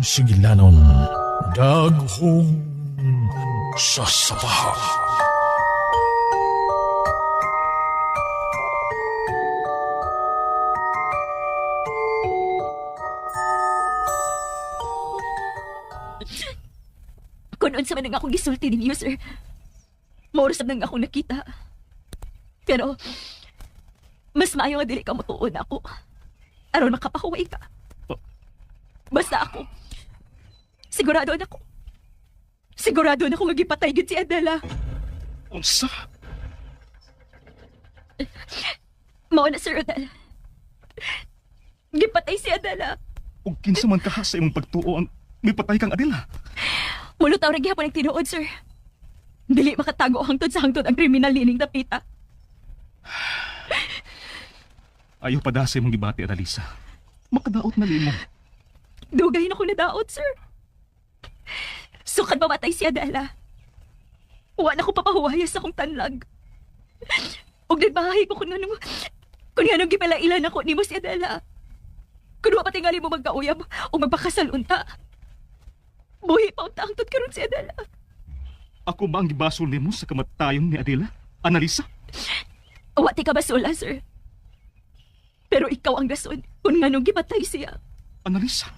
Sigilanon, Daghong sa Sabaha. Kung unsa man ang akong gisulti ninyo, sir. Mao ra sab nang akong nakita. Pero, mas maayo nga dili ka motuon ako. Aron makapahuway ka. Basta ako. Sigurado na ako. Sigurado na ako nga gipatay gyud si Adela. Unsa? Mao na, Sir Rodel. Gipatay si Adela. Ug kinsa man kaha sa imong pagtuo ang mipatay kang Adela? Mulutaw ra gihapon ang tinuod, sir. Dili makatago hangtod sa hangtod ang kriminal nining dapita. Ayaw pa da sa imong gibati, Analisa. Makadaot na nimo. Dugay na ko nadaot, sir. Sukad mamatay si Adela. Wa na ko papahuwaya sa akong tanlag. Ug nagbahay ko kung nganong gipalailan ako nimo si Adela. Kun wa patingali mo magkauyab o magpakasal unta. Buhi pa unta hangtod karon si Adela. Ako ba ang gibasol nimo sa kamatayon ni Adela? Analisa? Wa ti ka basula, sir. Pero ikaw ang rason kung nganong gipatay siya. Analisa?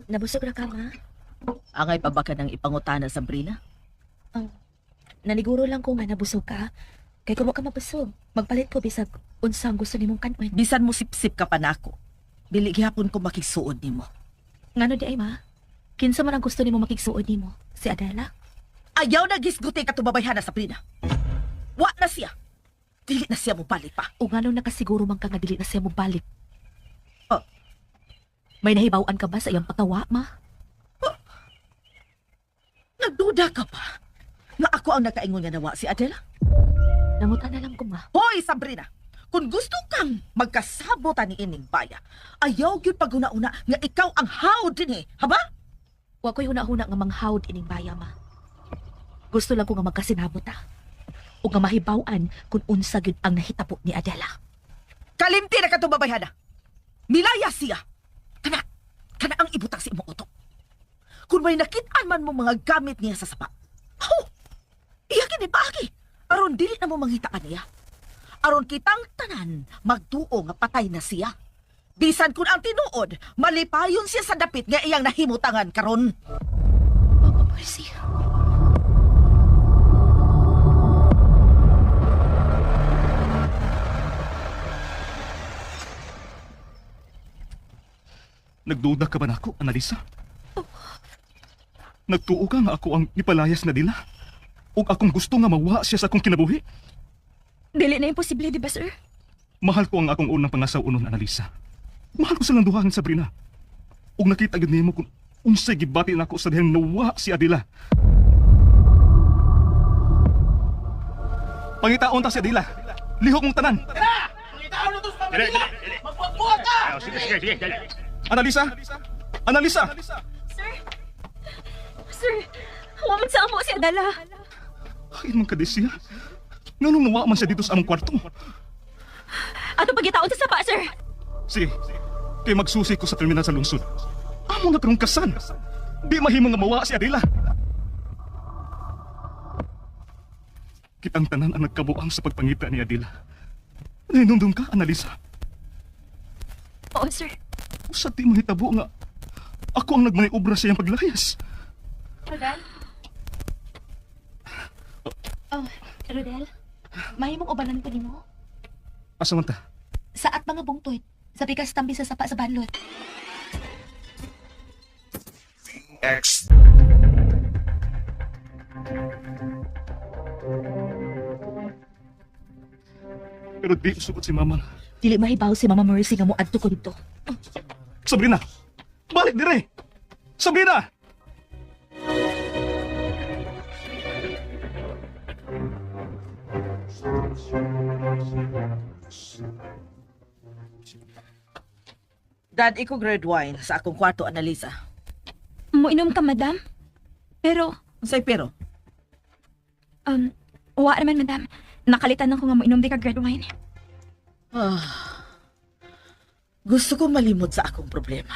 Nabusog ra ka, ma? Angay pa ba ka ng ipangutana, Sabrina? Oh, naniguro lang ko nga nabusog ka. Kay kung wa ka mabusog, magpalit ko bisag unsa ang gusto nimong kanon. Bisan mo sipsip ka pa nako. Dili gihapon ko makigsuod nimo. Ngano di ay, ma? Kinsa man ang gusto nimo makigsuod nimo? Si Adela? Ayaw na gisguti ka tubabayhana, Sabrina. Wa na siya. Dili na siya mobalik pa. O ngano nakasiguro man ka nga dili na siya mobalik? Oh. May nahibaw-an ka ba sa iyang pagkawa, ma? Nagduda ka pa nga ako ang nakaingon nga nawa si Adela? Nangutan na lang ko, ma. Hoy, Sabrina! Kung gusto kang magkasabot ani ining baya, ayaw gyud paghuna-una nga ikaw ang hawd dinhi, haba? Wa ko'y huna-huna nga manghawd ining baya, ma. Gusto lang ko nga magkasinabot, ah. O nga mahibaw-an kung unsa gyud ang nahitabo ni Adela. Kalimti na katong babayhana. Milaya siya. Kana, kana ang ibutang sa imong utok. Kung may nakitaan man mo mga gamit niya sa sapa, ho! Iya kini paagi. Aron dili na mo mangita ka niya. Aron kitang tanan magtuo nga patay na siya. Bisan kun ang tinuod, malipayon siya sa dapit nga iyang nahimutangan karon. Mama Mercy. Nagduda ka ba nako, Analisa? Nagtuo ka nga ako ang ipalayas na dila? Ug akong gusto nga mawa siya sa akong kinabuhi? Dili na imposible, di ba, sir? Mahal ko ang akong unang pangasaw-unon, Analisa. Mahal ko silang duha ni Sabrina. Ug nakita gid nimo kung unsay gibati nako sa dihang nawa si Adela. Pangitaon ta si Adela. Lihok mong tanan. Analisa! Analisa! Sir! Sir! Wa man sa amo si Adela. Ay, man kadesiya. Nganong nawa man siya dito sa among kwarto? Ato pagitaon sa sapa, sir. Sige, kay magsusi ko sa terminal sa lungsod. Amo na karong kasal. Di mahimo nga mawa si Adela. Kitang tanan ang nagkabuang sa pagpangita ni Adela. Nahinumdum ka, Analisa. Oo, sir. Usa di mahitabo nga ako ang nagmaniobra sa iyang paglayas. Rodel? Oh, Rodel? Mahimong ubanan ko nimo. Asa man ta? Sa at mga bungtoy, sa bigas tambi sa sapa sa banlot. X Pero di usukot si Mama. Dili mahibaw si Mama Mercy nga moadto ko dito. Sabrina! Balik dire! Sabrina! Dad, iko red wine sa akong kwarto, Analisa. Moinom ka, madam? Pero, Unsay pero? wa naman, madam. Nakalitan lang ko nga mo inom di ka red wine. Ah, gusto ko malimot sa akong problema.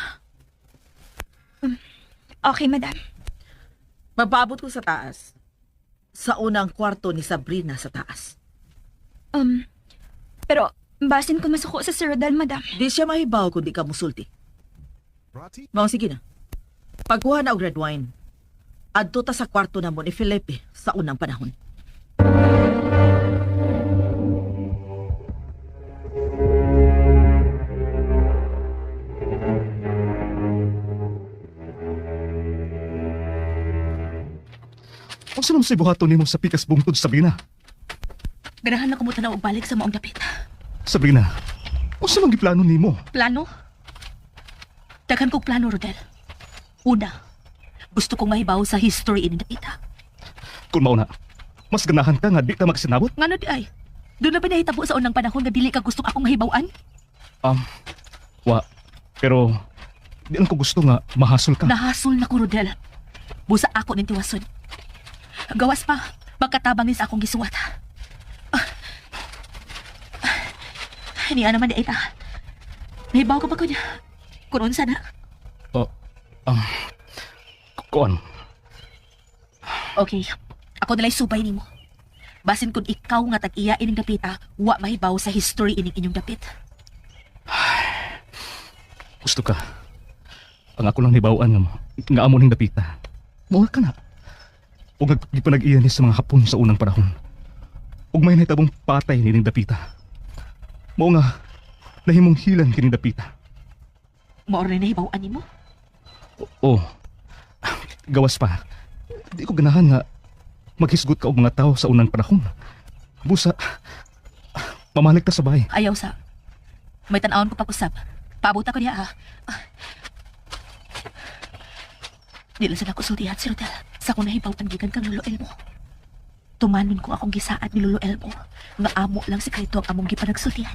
Okay, madam. Mababot ko sa taas. Sa unang kwarto ni Sabrina sa taas. Pero, basin ko masuko sa Sir Rodel, madam. Di siya mahibaw kung di ka musulti. Mao, sige na. Pagkuha na og red wine. Adto ta sa kwarto na mo ni Felipe sa unang panahon. Unsa naman say buhaton nimo sa pikas bungtod, Sabrina? Ganahan lang ko mo tanaw og balik sa maong dapit. Sabrina, unsa man giplano nimo? Plano? Daghan kog plano, Rodel. Una, gusto kong mahibaw sa history ini dapita. Kung mao na, mas ganahan ka nga di ka magsinabot? Ngano di ay? Doon na ba nahitabo sa unang panahon nga dili ka gustong akong mahibawan? Wa. Pero di lang ko gusto nga mahasol ka. Nahasol na ko, Rodel. Busa ako ning tiwason. Gawas pa, magkatabang ni sa akong gisuwat. Ah. Ah. Niya naman di ay ta. Nahibaw ka ba ko niya? Kung unsa na. Oh, kuan. Okay, ako nalay subay nimo. Basin kung ikaw nga tag-iya ining dapita, wa mahibaw sa history ining inyong dapit. Gusto ka. Ang ako lang nibawaan nga, nga amo ning dapita. Mao ka na. Ug nagpanag-iya ni sa mga Hapon sa unang panahon. Ug may nahitabong patay nining dapita. Mao nga nahimong hilan kining dapita. Mao ra nahibaw nimo. Oh. Gawas pa. Di ko ganahan nga maghisgot ka og mga tao sa unang panahon. Busa, mamalik ta sa bahay. Ayaw sa. May tan-awon ko pag-usap. Paabot ako niya, ha. Ah. Di lang sana ko sultihan si Rodel. Sa kung nahibaw ang gikan kang Lolo Elmo. Tumanon ko akong gisaad ni Lolo Elmo. Nga amo lang sikreto ang among gipanagsultihan.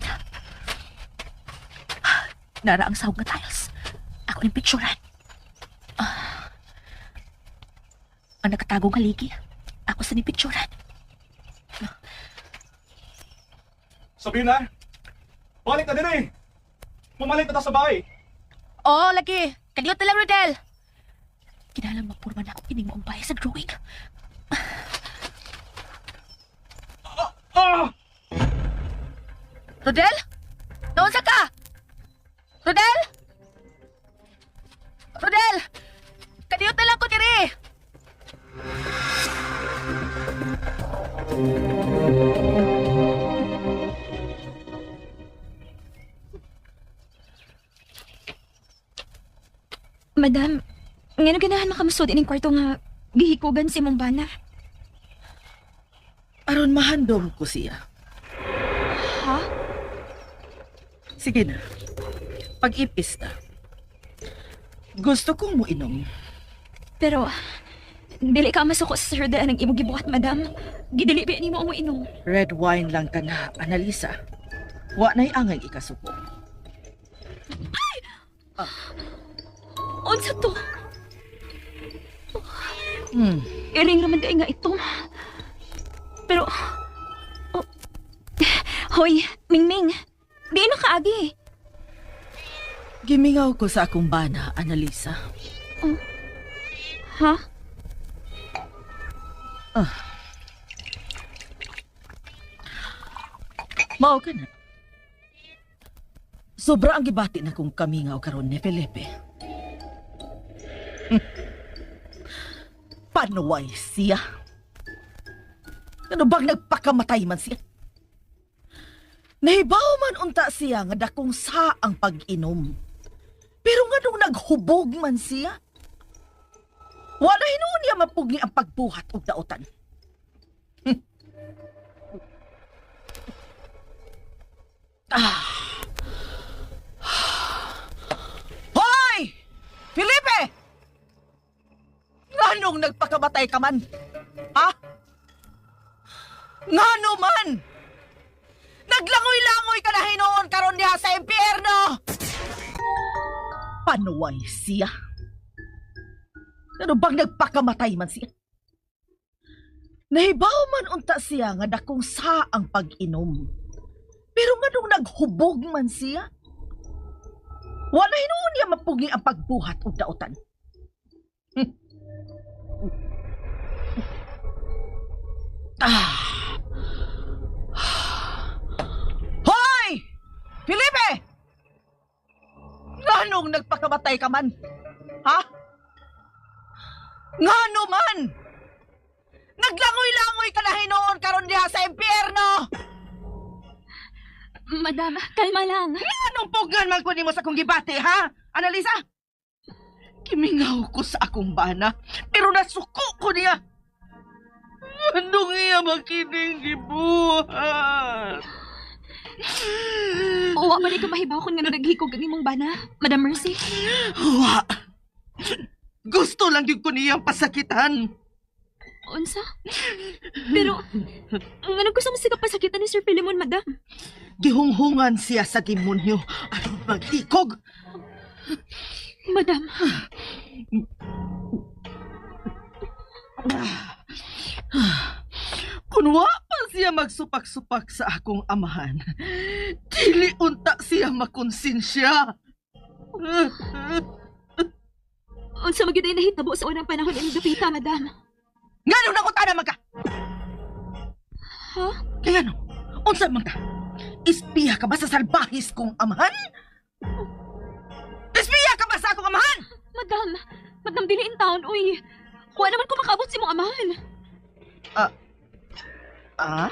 Ah, nara ang sahog nga tiles. Ako ning picturean. Ah. Ang nakatagong haligi. Ako sa ning picturean. Sabrina! Balik na din eh! Pumalik na ta sa bahay! Oo, lagi. Kaliot na lang, Rodel. Kinalang mapurma na ako ining maumbay sa drawing. Ah! Rodel? Naunsa ka? Rodel? Rodel! Kaliot na lang ko diri. Madam, ngano ganahan makamusod ining kwarto nga gihikugan si mong bana? Aron mahandom ko siya. Ha? Sige na. Pag-ipis na. Gusto kong muinom. Pero, dili ka masuko sa Sir Rodel ang imong gibuhat, madam. Gidili ba nimo ang inom? Red wine lang ka na, Annalisa. Wa na'y angay ikasuko. Unsa to? Hmm. Iring raman kay nga ito. Pero, oh, hoy, Mingming, di na kaagi. Gimingaw ko sa akong bana, Annalisa. Ha? Mao ka na. Sobra ang gibati na kong kamingaw karon ni Felipe. Panuway siya. Ano bang nagpakamatay man siya? Nahibaw man unta siya nga dakong sa ang pag-inom. Pero nga nung naghubog man siya, wala hinuon niya mapugi ang pagbuhat og daotan. Hoy! Felipe! Nganong nagpakamatay ka man? Ha? Ngano man? Naglangoy-langoy ka na hinuon karon niya sa impyerno! Panuway siya. Ano bang nagpakamatay man siya? Nahibaw man unta siya nga dakong sa ang pag-inom. Pero nganong naghubog man siya? Wala hinuon niya mapugi ang pagbuhat og dautan. Ah. Hoy! Felipe! Nganong nagpakamatay ka man? Ha? Ngano man? Naglangoy-langoy ka na hinuon karon diha sa impyerno! Madam, kalma lang. Anong pugan man ko nimo sa akong gibati, ha? Analisa? Kimingaw ko sa akong bana, pero nasuko ko niya. Anong iya makining gibuhat? Uwa man ko mahibaw kung ngano naghikog ang imong bana, Madam Mercy. Wa. Gusto lang gyud ko niyang pasakitan. Unsa? Pero, ngano gusto mo siya pasakitan ni Sir Philemon, Madam? Gihunghungan siya sa demonyo aron magtikog. Madam, Kun wa pa siya magsupak-supak sa akong amahan, dili unta siya makonsensya. unsa magyud ay nahitabo sa unang panahon inyong dapita, Madam? Ngano na ko man ka? Ha? Kaya no, unsa man ka? Ispiya ka ba sa salbahis kong amahan? Ispiya ka ba sa akong amahan? Madam, madam, dili in town, uy. Kuha naman ko makaabot si mong amahan. Ah?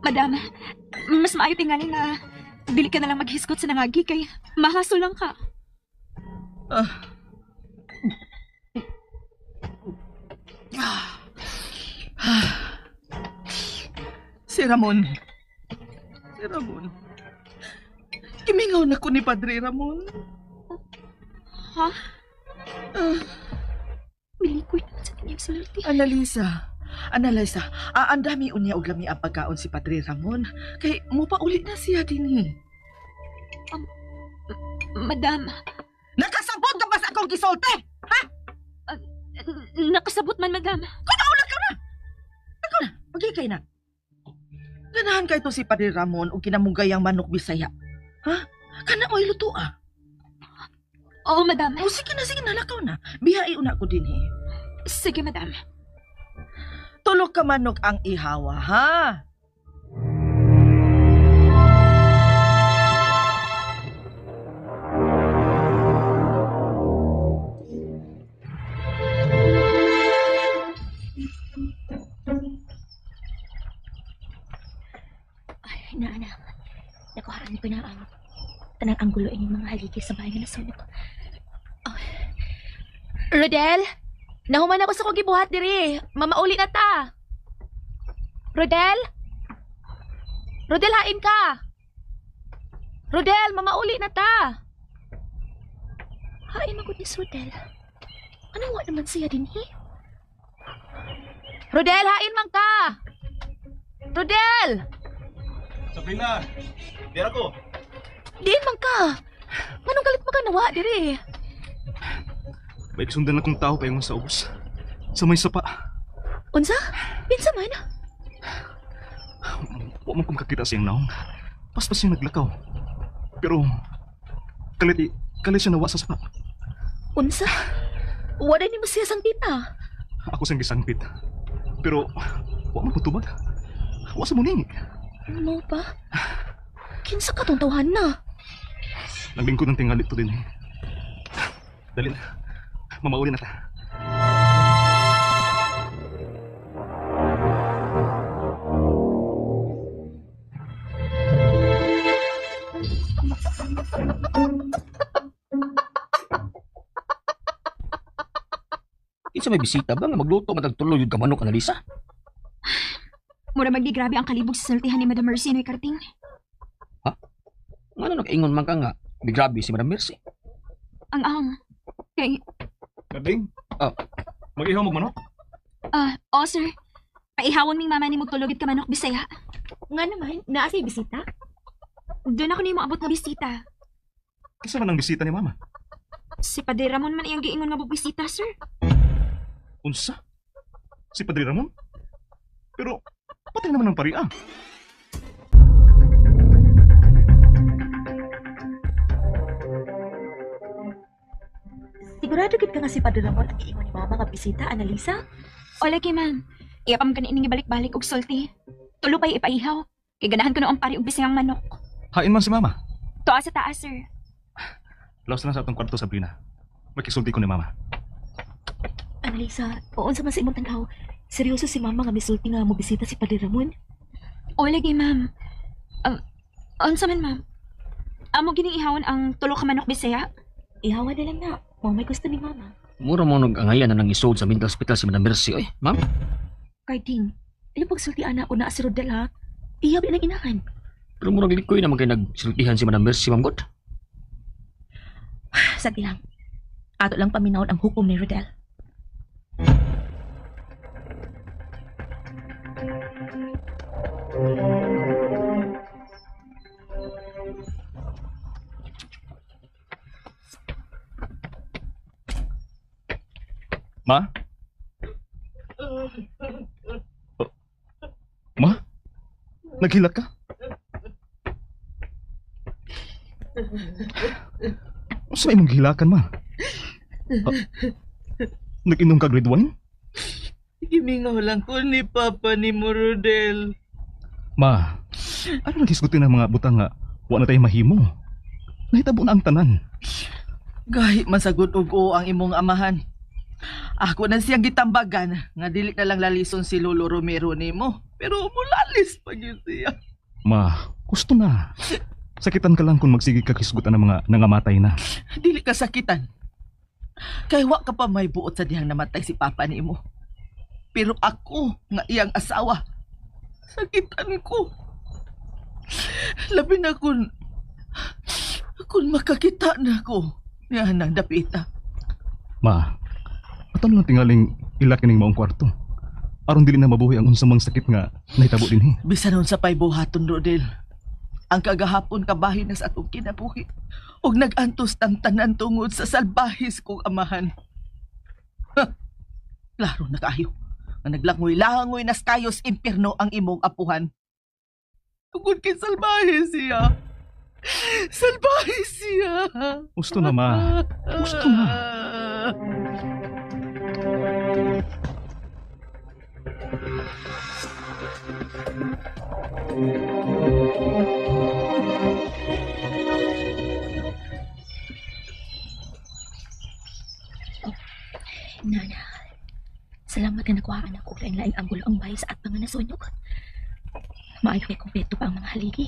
Madam, mas maayo tingali na dili ka na lang maghiskot sa nangagi kay mahaso lang ka. Si Ramon. Si Ramon. Kimingaw na ko ni Padre Ramon. Ha? Milikoy naman sa kanyang sulti. Analisa. Analisa, ang dami unya og lami ang pagkaon si Padre Ramon. Kay mo pa uli na siya dinhi. Madam, Nakasabot ka ba sa akong gisulti? nakasabot man, madam. Kunaula ka na! Ikaw na, pagikay na. Ganahan kay to si Padre Ramon og kinamugayang manok Bisaya. Ha? Kana mo iluto ah. Oo, madam. O sige na, lakaw na. Bihai una ko dinhi. Sige, madam. Tulog ka manok ang ihawa, ha? Ay, na anak. Nakuhaan ko na ang tanang anggulo ining mga haligi sa bahay nga nasunog. Oh. Rodel, nahuman ako sa kong gibuhat diri. Mamauli na ta. Rodel? Rodel, hain ka. Rodel, mamauli na ta. Hain magud ni si Rodel. Ano wa naman siya dinhi? Rodel, hain man ka. Rodel! Sabrina, dira ko. Diin man ka. Manong galit mo ka nawa diri? May sundan akong tao paingon sa ubos. Sa may sapa. Unsa? Pinsa man? Wa man ko makakita siyang naong. Paspas siyang naglakaw. Pero, kalit, kalit siya nawa sa sapa. Unsa? Wala ni mo siya sang tita. Ako siyang gisangpit. Pero, wa man ko tubag. Wa sa muning. Ano pa? Kinsa ka tong tawhan na? Naglingkod ng tingali to din eh. Dali na. Mamauli na ta. Kinsa may bisita ba nga magluto man tag tulo yun ka manok, Analisa? Mura magdi grabe ang kalibog sa sultihan ni Madam Mercy no karting. Ngano nakaingon man ka nga, bigrabe si Madam Mercy. Ang ang. Kay, Kading? Ah. Mag-ihaw mo manok? oh sir. Paihawon ming mama ni magtulogit ka manok Bisaya. Nga naman, naa say bisita? Doon ako nimo abot nga bisita. Kinsa man ang bisita ni mama? Si Padre Ramon man iyang giingon nga bubisita, sir. Unsa? Si Padre Ramon? Pero patay naman ang pari ah. Sigurado gid ka nga si Padre Ramon ang giingon ni Mama nga bisita, Analisa? O lagi, ma'am. Iya pa man gani ining ibalik-balik og sulti. Tulo pa'y ipaihaw. Kay ganahan ko noong pari og bisingang manok. Hain man si Mama. Tuwa sa taas, sir. Laos na lang sa atong kwarto, Sabrina. Makisulti ko ni Mama. Analisa, unsa man sa imong tanaw? Seryoso si Mama nga misulti nga mobisita si Padre Ramon? O lagi, ma'am. Unsa man, ma'am? Amo gining ihawon ang tulo ka manok bisaya? Ihawa na lang na. Mao may gusto ni Mama. Mura mo nag-angayan na nang isod sa mental hospital si Madam Mercy oy. Ma'am, Carding, ayaw pagsulti ana ko na si Rodel ha. Iyaw ang inahan. pero murag likoy naman kay nagsultihan si Madam Mercy, ma'am God. Sagdi lang. Ato lang paminawon ang hukom ni Rodel. Ma? Oh. Ma? Naghilak ka? Unsa may imong gihilakan, ma? Ah, nag-inom ka grade 1? Gimingaw lang ko ni Papa ni mo, Rodel. Ma, ano naghisgutin ang mga butang nga wa na tayo mahimo? Nahitabo na ang tanan. Gahi man sagud og oo ang imong amahan. Ako na siyang gitambagan nga dili na lang lalison si Lolo Romero nimo. Pero mulalis pa gyud siya. Ma, gusto na. Sakitan ka lang kung magsige ka hisgutan ng mga nangamatay na. Dili ka sakitan. Kay wa ka pa may buot sa dihang namatay si Papa nimo. Pero ako nga iyang asawa, sakitan ko. Labi na kung makakita na ko niya nang dapita. Ma, ato na lang tingaling ilak ining maong kwarto. Aron dili na mabuhi ang unsa mang sakit nga nahitabo dinhi. Bisan sa pa'y buhaton, Rodel. Ang kagahapon kabahin na sa atong kinabuhi. Ug nag-antos tang tanan tungod sa salbahis kong amahan. Ha! Klaro na kaayo. Nga naglangoy-langoy nas kayos impierno ang imong apuhan. Tungod kay salbahe siya. Salbahe siya. Gusto na, ma. Gusto na. Nana, salamat nga nakuhaan ako og lain-laing anggulo ang bahay sa at mga nasunog. Maayo kay kompleto pa ang mga haligi.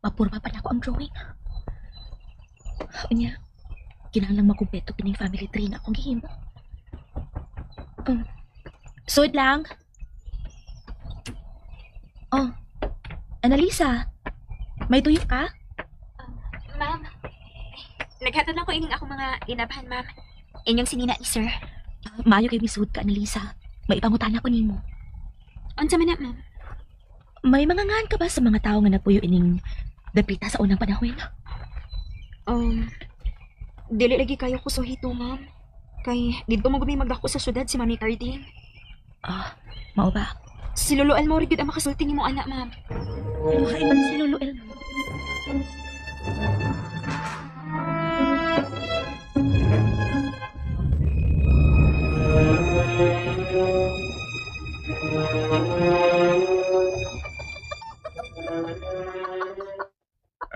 Mapurma pa nako ang drawing. Unya, kinahanglan makumpleto kining family tree nga akong gihimo. Sud lang. Oh, Annalisa, may tuyo ka? Ma'am, naghatod lang ko ining ako mga inabahan, ma'am. Inyong sinina ni sir. Maayo kay misud ka, Annalisa. May ipangutana ko nimo. Unsa man na, ma'am? May mga ngan ka ba sa mga tao nga nagpuyo ining dapita sa unang panahon? Um, dili lagi kayo ko suhito, ma'am. Kay didto mo gumi magdako sa syudad si Mami Carding. Ah, mao ba? Si Lolo Elmo gyud ang makasulti nimo anak, ma'am. Makaiban si Lolo Elmo.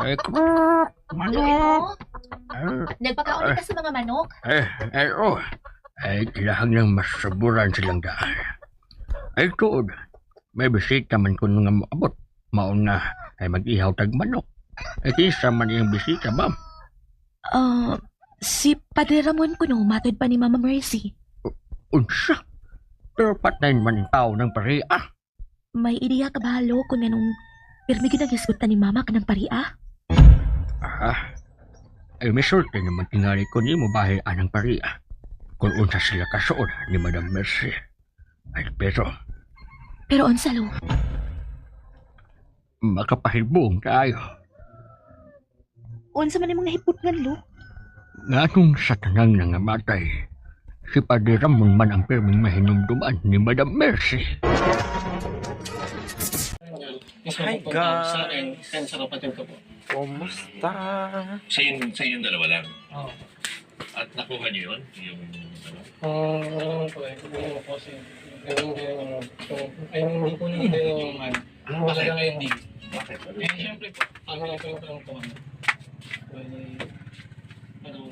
Ay, krrr, manok. Nagpakaon ka sa mga manok? Ay, ay, oh. Ay, kailangan lang masaburan silang daan. Ay, tuod. May bisita man ko nga moabot. Mauna ay mag-ihaw tag manok. Ay, kinsa man iyang bisita, ma'am. Ah, si Padre Ramon kuno matod pa ni Mama Mercy. Unsa? Pero patay man ang tao ng pari, ah. May ideya ka ba halo kung anong pirmi gyud ang hisgutan ni Mama kanang paria? Ah, ay misulti naman tingali ko ni mo bahay anang pari, ah. Kung unsa sila kasuod ni Madam Mercy. Ay, pero Pero unsa lo? makapahibong tayo. Unsa man imong nahiputngan lo? Ngatong sa tanang nangamatay, si Padre Ramon man ang pirming mahinumduman ni Madam Mercy. Mismo Hi, pupunta sa akin guys. and sa kapatid ko po. Kumusta? Sa inyong dalawa lang. Oo. At nakuha niyo yun? Yung ano? Ano naman po eh, hindi naman po kasi ganun din yung, ay hindi po naman din yung ano, talaga ngayon hindi. Bakit? Ano Eh, syempre po, kami lang po yung parang po ano. Bali, parang,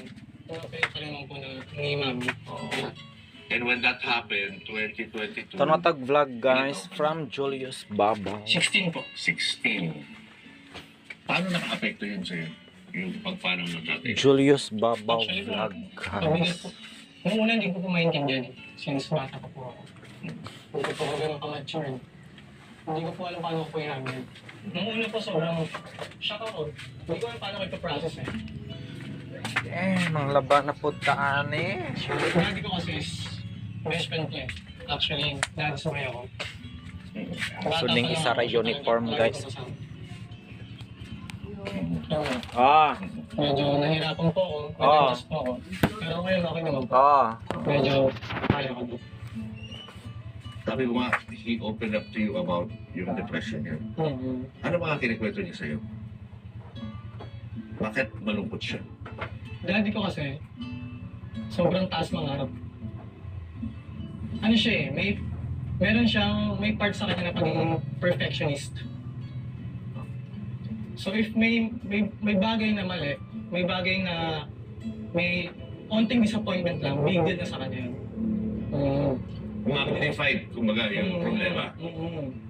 okay pa rin naman po na ni mami. Oo. And when that happened, 2022, Tanatag vlog, guys, from Julius Babaw. 16 po. 16. Paano naka-apekto yun sa'yo? Yung pagpanaw ng tatay? Julius Babaw Actually po, vlog, mabigat guys. po. Noong una, hindi ko po maintindihan eh. Since bata pa po ako. Hindi ko po ako ganun ka-mature eh. Hindi ko po alam paano ko po i-handle. Noong una po, sobrang shock ako. Hindi ko alam paano ko ipaprocess eh. Eh, manglaba na po taan eh. Daddy ko kasi is best friend ko eh. Actually, daddy sumayo ako. So, Bata ning pa lang isa ako, ra siya uniform, talaga guys. lagi ko kasama. Ayun, medyo nahirapan po ako, nag-adjust po ako. Pero ngayon okay naman po. Medyo kaya ko po. Sabi mo nga, he opened up to you about yung depression niya. Ano mga kinikwento niya sa'yo? Bakit malungkot siya? Daddy ko kasi, sobrang taas mangarap. Ano siya eh, meron siyang, may part sa kanya na pagiging perfectionist. So if may bagay na mali, may bagay na may onting disappointment lang, big deal na sa kanya yun. Magnified, kumbaga, yung problema.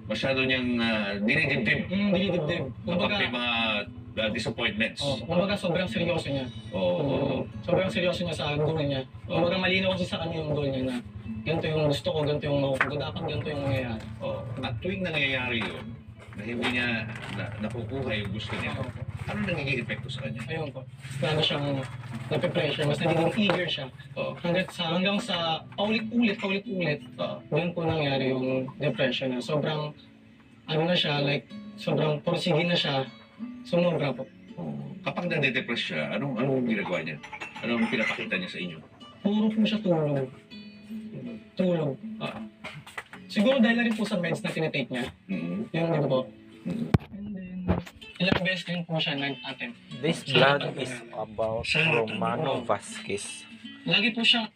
Masyado niyang dinidibdib Dinidibdib. kapag Kumbaga, may mga disappointments. oh, kumbaga sobrang seryoso niya. Oo. Sobrang seryoso niya sa goal niya. Kumbaga malinaw kasi sa kanya yung goal niya na ganito yung gusto ko, ganito yung makukuha ko, dapat ganito yung mangyayari. Oo. At tuwing nangyayari yun, na hindi niya nakukuha yung gusto niya, ano nagiging epekto sa kanya? Ayun po. Lalo siyang nape-pressure, mas nagiging eager siya. Hanggang sa paulit-ulit, paulit-ulit, doon po nangyari yung depression na. Sobrang, ano na siya, like, sobrang porsige na siya, sumobra po. Oo. Kapag nade-depress siya, anong ginagawa niya? Anong pinapakita niya sa inyo? Puro po siya tulog. Tulog. Siguro dahil na rin po sa meds na tinitake niya. Yun din po. And then, ilang beses din po siya nag-attempt. This vlog is about Romano Vasquez. Lagi po siyang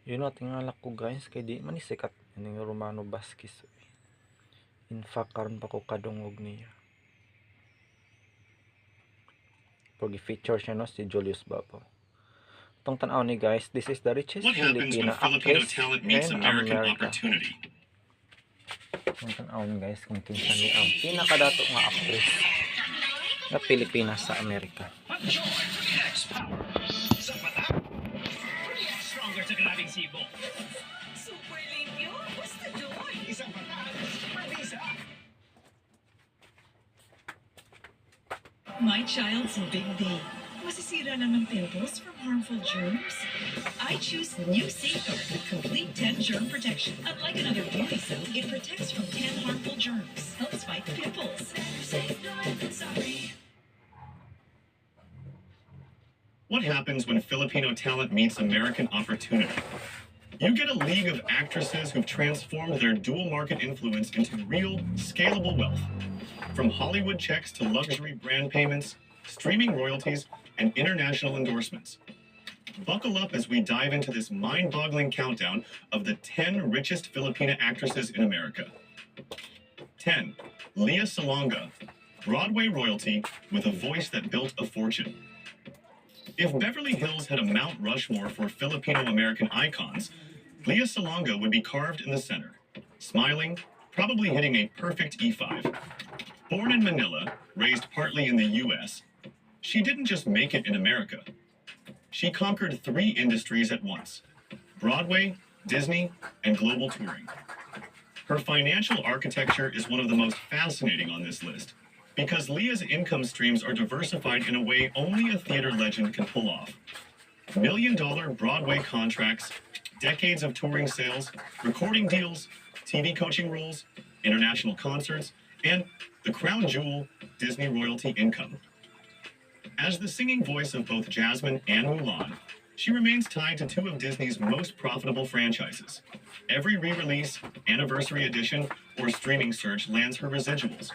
Yun o, tingala ko, guys, kay di man ni sikat yung Romano Vasquez. In fact, karon pa ko kadungog niya. Pag i-feature siya, no, si Julius Babaw. Itong tanaw ni, guys, this is the richest What happens when Filipino Filipino actress talent meets in American America. opportunity? Itong tanaw ni, guys, kung kinsa ni ang pinakadato nga actress na Pilipinas sa Amerika. Super limpyo, basta Joy. Isang patak, My child's big day. Masisira lang ng pimples from harmful germs? I choose new Safeguard with complete 10 germ protection. Unlike another beauty soap, it protects from 10 harmful germs. Helps fight pimples. Better safeguard than sorry. What happens when Filipino talent meets American opportunity? You get a league of actresses who've transformed their dual market influence into real, scalable wealth. From Hollywood checks to luxury brand payments, streaming royalties, and international endorsements. Buckle up as we dive into this mind boggling countdown of the 10 richest Filipina actresses in America. 10. Lea Salonga, Broadway royalty with a voice that built a fortune. If Beverly Hills had a Mount Rushmore for Filipino American icons, Lea Salonga would be carved in the center, smiling, probably hitting a perfect E5. Born in Manila, raised partly in the US, she didn't just make it in America. She conquered three industries at once: Broadway, Disney, and global touring. Her financial architecture is one of the most fascinating on this list because Lea's income streams are diversified in a way only a theater legend can pull off. Million dollar Broadway contracts, decades of touring sales, recording deals, TV coaching roles, international concerts, and the crown jewel, Disney royalty income. As the singing voice of both Jasmine and Mulan, she remains tied to two of Disney's most profitable franchises. Every re release, anniversary edition, or streaming search lands her residuals.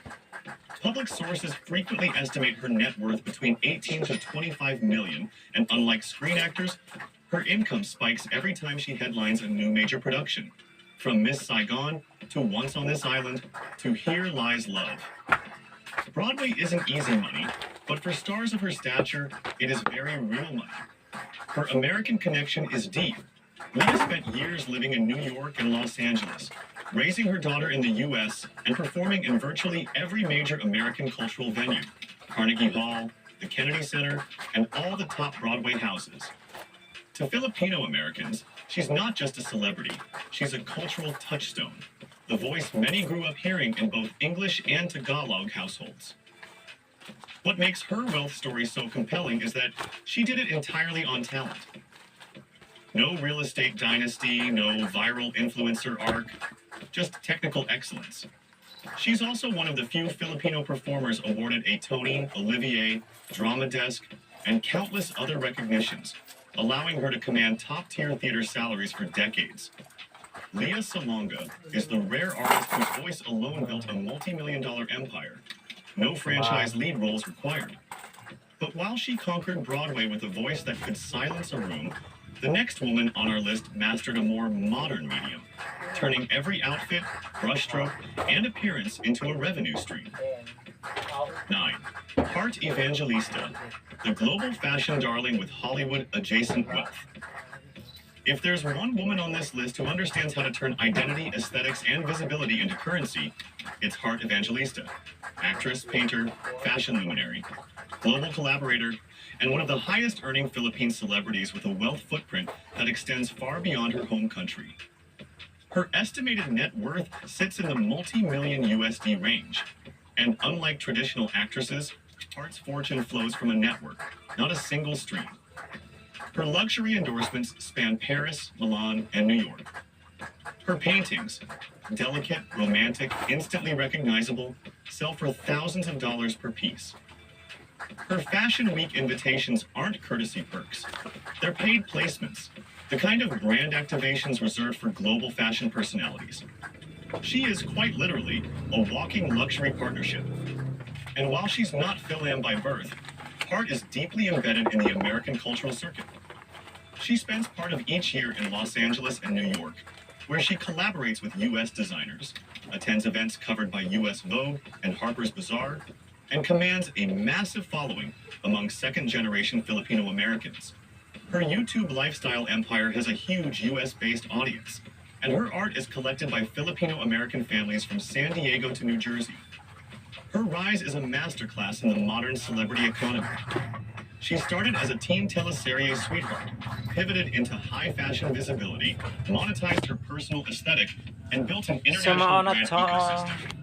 Public sources frequently estimate her net worth between 18 to 25 million, and unlike screen actors, her income spikes every time she headlines a new major production. From Miss Saigon to Once on This Island to Here Lies Love. Broadway isn't easy money, but for stars of her stature, it is very real money. Her American connection is deep. Lea spent years living in New York and Los Angeles, raising her daughter in the US and performing in virtually every major American cultural venue: Carnegie Hall, the Kennedy Center, and all the top Broadway houses. To Filipino Americans, she's not just a celebrity, she's a cultural touchstone, the voice many grew up hearing in both English and Tagalog households. What makes her wealth story so compelling is that she did it entirely on talent. No real estate dynasty, no viral influencer arc, just technical excellence. She's also one of the few Filipino performers awarded a Tony, Olivier, Drama Desk, and countless other recognitions, allowing her to command top tier theater salaries for decades. Lea Salonga is the rare artist whose voice alone built a multi million dollar empire. No franchise lead roles required. But while she conquered Broadway with a voice that could silence a room, the next woman on our list mastered a more modern medium, turning every outfit, brushstroke, and appearance into a revenue stream. 9. Heart Evangelista, the global fashion darling with Hollywood adjacent wealth. If there's one woman on this list who understands how to turn identity, aesthetics, and visibility into currency, it's Heart Evangelista. Actress, painter, fashion luminary, global collaborator, and one of the highest earning Philippine celebrities with a wealth footprint that extends far beyond her home country. Her estimated net worth sits in the multi million USD range. And unlike traditional actresses, Heart's fortune flows from a network, not a single stream. Her luxury endorsements span Paris, Milan, and New York. Her paintings, delicate, romantic, instantly recognizable, sell for thousands of dollars per piece. Her Fashion Week invitations aren't courtesy perks. They're paid placements, the kind of brand activations reserved for global fashion personalities. She is quite literally a walking luxury partnership. And while she's not Fil-Am by birth, Heart is deeply embedded in the American cultural circuit. She spends part of each year in Los Angeles and New York, where she collaborates with U.S. designers, attends events covered by U.S. Vogue and Harper's Bazaar, and commands a massive following among second generation Filipino Americans. Her YouTube lifestyle empire has a huge US based audience, and her art is collected by Filipino American families from San Diego to New Jersey. Her rise is a masterclass in the modern celebrity economy. She started as a teen teleserye sweetheart, pivoted into high fashion visibility, monetized her personal aesthetic, and built an So international mao na brand to. Ecosystem.